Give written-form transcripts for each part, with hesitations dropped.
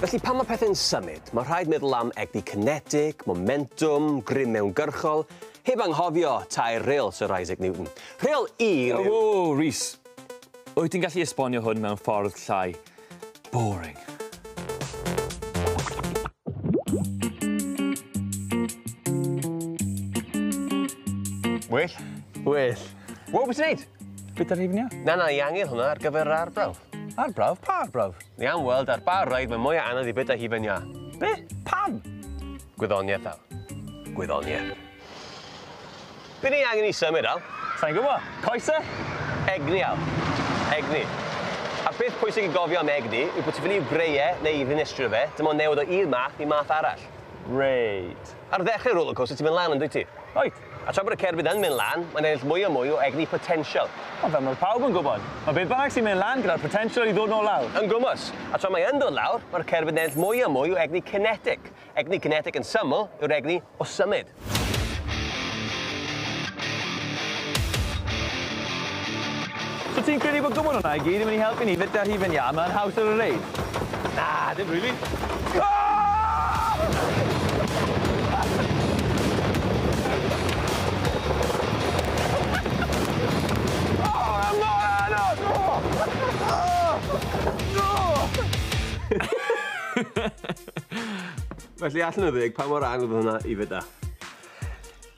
Felly pan mae pethau'n symud, mae rhaid meddwl am egni cinetig, momentum, grym mewngyrchol, heb anghofio tair rheol Sir Isaac Newton. Rheol 1 yw... Whoa, Rhys. Wyt ti'n gallu esbonio hwn mewn ffordd llai boring? Well? Well. Wow, beth ti'n neud? Beth ar hufen iâ? Na, na, i angen hwnna ar gyfer yr arbrawf. Arbrawf? Pa arbrawf? Ni am weld ar ba reid mae mwy o anodd i bwyta hufen iâ. Be? Pam? Gwyddoniaeth, Al. Gwyddoniaeth. Be ni angen i symud, Al? Sa'n gwybod. Coese? Egni, Al. Egni. A beth pwysig i gofio am egni yw bod ti'n ffili i'w greu e neu i ddinistrio fe, dim ond newid o un math i math arall. Reit. Ar ddechrau'r rollercoaster ti'n mynd lan yn dwyt ti? Oet. A tra bod y cerbyd yn mynd lan, mae'n ennill mwy a mwy o egni potensial. Ond fel mae pawb yn gwybod, mae beth bynnag sy'n mynd lan gyda'r potensial i ddod nôl lawr. Yn gwmws. A tra mae yn dod lawr, mae'r cerbyd yn ennill mwy a mwy o egni kinetic. Egni kinetic yn syml yw'r egni o symud. So ti'n credu bod gwybod hwnna i gyd yn mynd i helpu ni fyta hufen iâ yma'n haws ar y reid? Na, dim rili. Felly allan o 10, pa mor anodd oedd hwnna i fyta?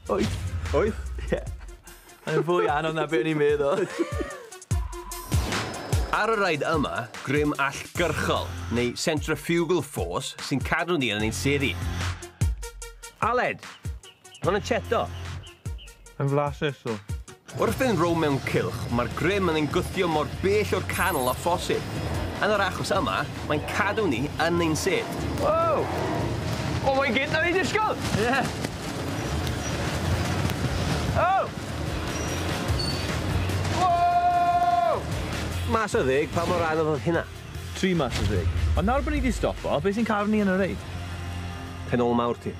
8. 8? Ie. Mae'n fwy anodd na beth o'n i'n meddwl. Ar y reid yma, grym allgyrchol, neu centrifugal force, sy'n cadw ni yn ein seddi. Aled, hwn yn cheto. Yn flasus o. Wrth fynd rownd mewn cylch, mae'r grym yn ein gwthio mor bell o'r canol â phosib. Yn yr achos yma, mae'n cadw ni yn ein sedd. Wow! O, mae'n gynt na ni disgwyl! Ie. Oh! Wow! Mas o 10, pa mor anodd oedd hynna? 3 mas o 10. Ond nawr bod ni wedi stopo, beth sy'n cadw ni yn y reid? Pen ôl mawr ti.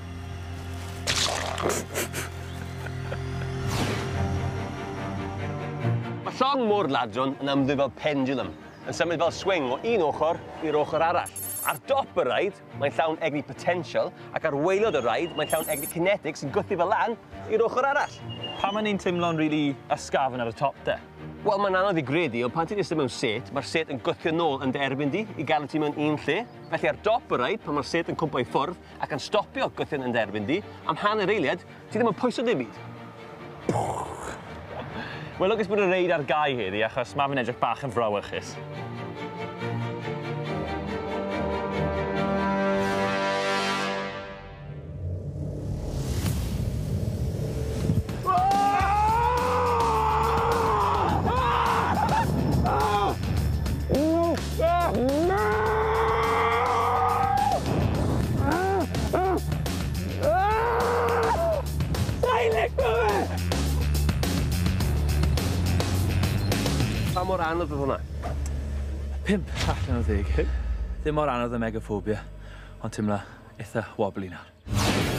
Mae llong môr ladron yn ymddwyn fel pendulum, yn symud fel swing o un ochr i'r ochr arall. Ar dop y reid, mae'n llawn egni potensial, ac ar waelod y reid, mae'n llawn egni kinetic sy'n gwthio fel lan i'r ochr arall. Pam ma'n ni'n teimlo'n rili ysgafn ar y top de? Wel, mae'n anodd i gredu, ond pan ti'n eistedd mewn set, mae'r set yn gwthio nôl yn dy erbyn di i gadw ti mewn un lle. Felly ar dop y reid, pan mae'r set yn cwmpo i ffwrdd ac yn stopio gwthio yn dy erbyn di, am hanner eiliad, ti ddim yn pwyso dim byd. Wel, lwcus bod y reid ar gau heddi, achos ma' fe'n edrych bach yn frawychus. Pa mor anodd oedd hwnna? 5 allan o 10. Ddim mor anodd y megaphobia, ond teimlo eitha wobbly nawr.